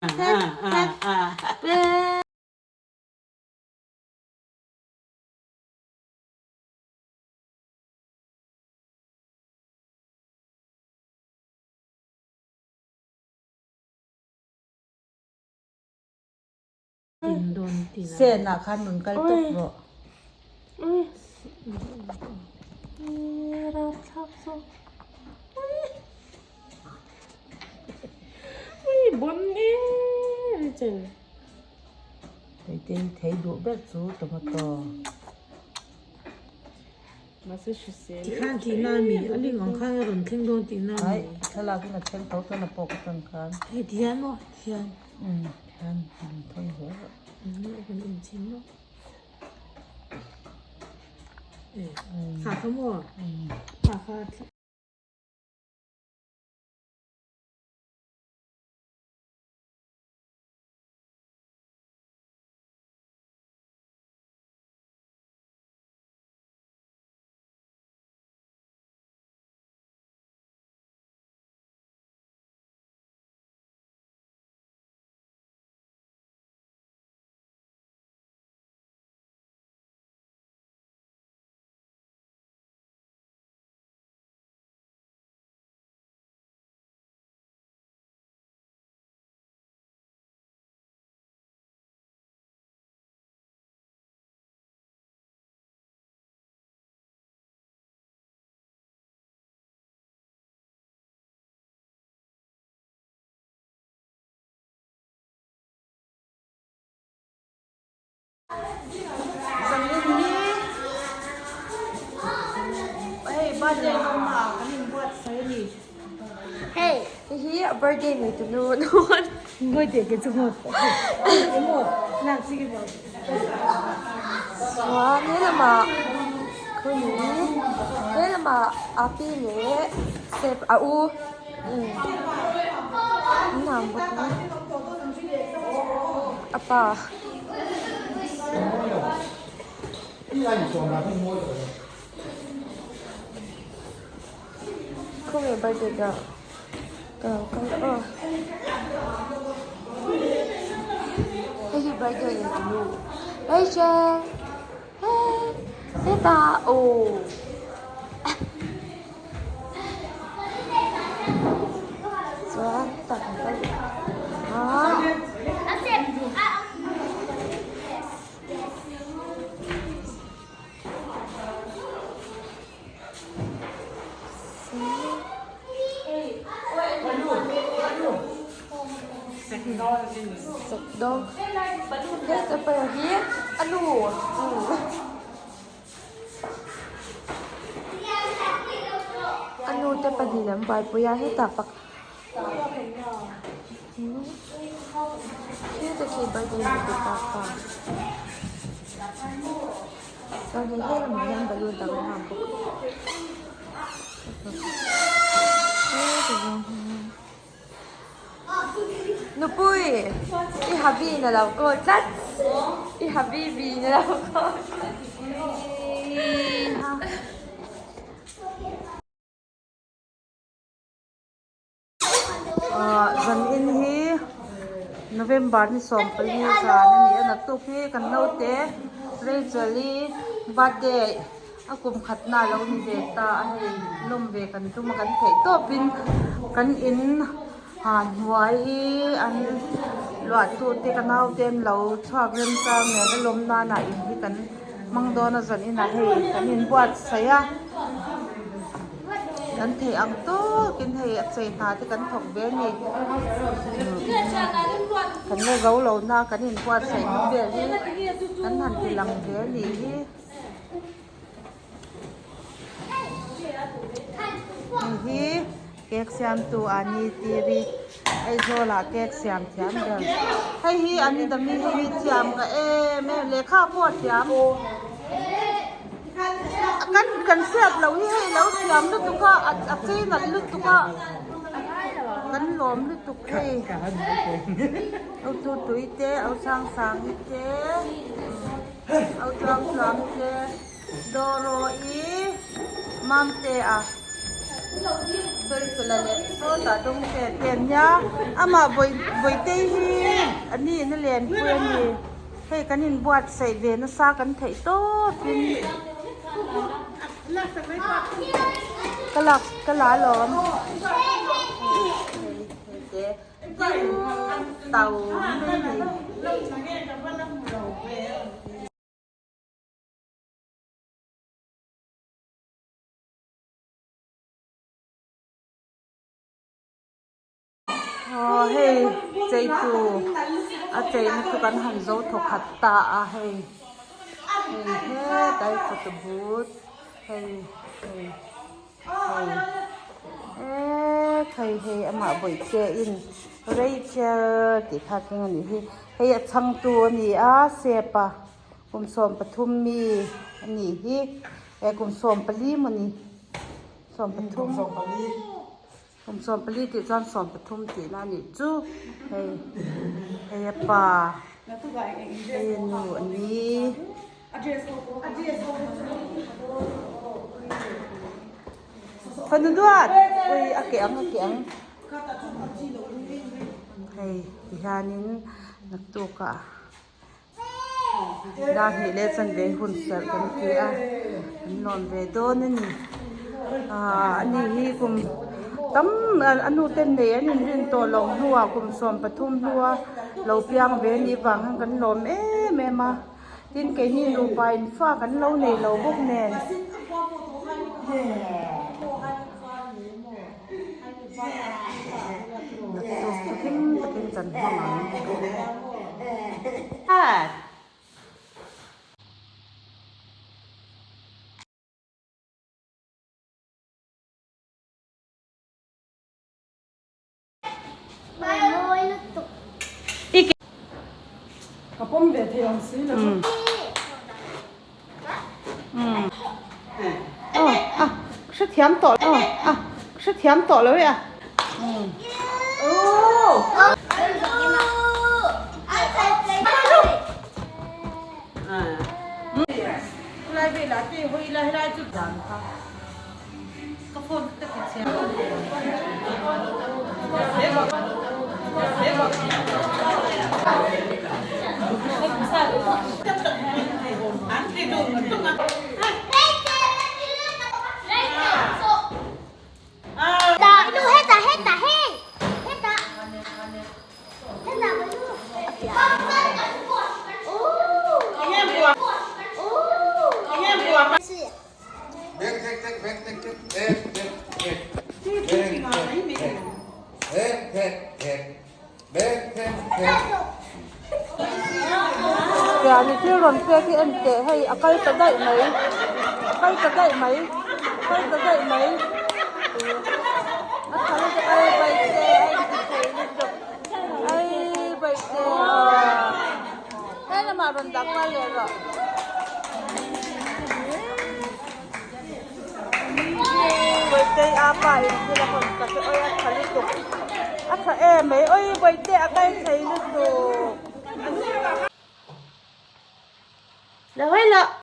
Sen ah khan rawn kal tawp rawh. Hei thei duh ber chu tomato. Tikhan tihna a mi, a ling ang khan a rawn thleng dawn tihna a mi. Thlalak in a thleng tho chuan a pawk atang khan. Hei tihian maw tihian. Umm tihian rawn thawn zel rawh. Umm kan en chhin maw. Kha kha maw? Kha kha. Zangin hi hei birthday lawmna ah kan inbuatsaih a ni. Hei hei hi a birthday nei tu nu nuan. Birthday ke chu ngawt emaw lak chi ke maw. Chuan he lamah khawni he lamah a pi leh step a u an ang bawk a a pa. Khawnge birthday girl ka lo kal aw hei hi birthday nei tunu Rachel hey hetah aw chuan hetah kan kal ah. Dog he paper hi a nu a nu te pahnih an buaipui a hetah thil te khi birthday ni te pa pa chuan hei he lamah hian balloon dang an hang bawk nupui i habi na lo kawl tlat i habibi na lo kawl. Ahh zan in hi November ni 14 zan a ni a naktuk hi kan naute Rachel i birthday a kum khat na a lo ni ve ta a hei lawm ve kan tum a kan theih tawp in kan in ha hnuai hi an luah tu te ka naute an lo chhuak remchang nen a lawm nan ah in hi kan hmang dawn a zan inah hei kan inbuatsaih a. Kan theih ang tawkin hei a chei hna te kan thawk ve a ni. Kan la zo lo na kan inbuatsaih na vel hi kan han ti lang ve a nih hi. Hei hi cake siamtu Ani Tiri Aizawl ah cake siam thiam ber. Hei hi Ani Dami hei hi thiam ka em em lehkha pawh a thiam. Kan kan hriat loh hi hei lo thiam lutuk a a chei nalh lutuk a kan lawm lutuk hei au chu tui te au sang sang te au chuang chuang te dawrawh i mamte a. Felfela leh sawtah dawngte te an nia amah Bawitei hi a ni in a lenpui a ni hei kan inbuatsaih ve nasa kan theih tawpin ka lak ka la alawm hei te tin tau mai a ni. Aw hei cheitu a cheina chu kan han zo thawkhat ta a hei hei hetlai photo booth hei hei hei ekhai hei amah bawihte in Rachel tih kha keng a nih hi hei a changtu a ni a sepa. Kum 13 mi a nih hi eh kum 14 maw ni 13 kum 14 tih chuan 13 tihna a nih chu hei hei a pa hei a nu a ni. Fanu duat ui a keh ang a keh ang hei tihianin naktukah. Dar hnih leh chanve hun serh kan ti a an lawm ve dawn a ni ahh ani hi kum tam a nu ten nei an inrin tawh loh hnuah kum 13 hnua lo piang ve anih vang hian kan lawm em em a tin keini nupa in fa kan lo nei lo bawk nen. Naktuk chu hlim takin kan hmang ang. Ka pawm ve thei ang si lo. A hrethiam tawh lo a hrethiam tawh lo e a. Khulai velah te hawi ila helai chu dan kha. Ka phone ka ti chhe. Tiani thil rawn pek hi en teh hei a kal ta daih mai a kal ta daih mai a kal ta daih mai a thal te ai baihte a inti thei lutuk ai baihte aw he lamah rawn dah kual leh rawh. Bawihte a pa in thil a hawn tak e awi a tha lutuk a tha em mai awi bawihte a kal thei lutuk. La hawi lah.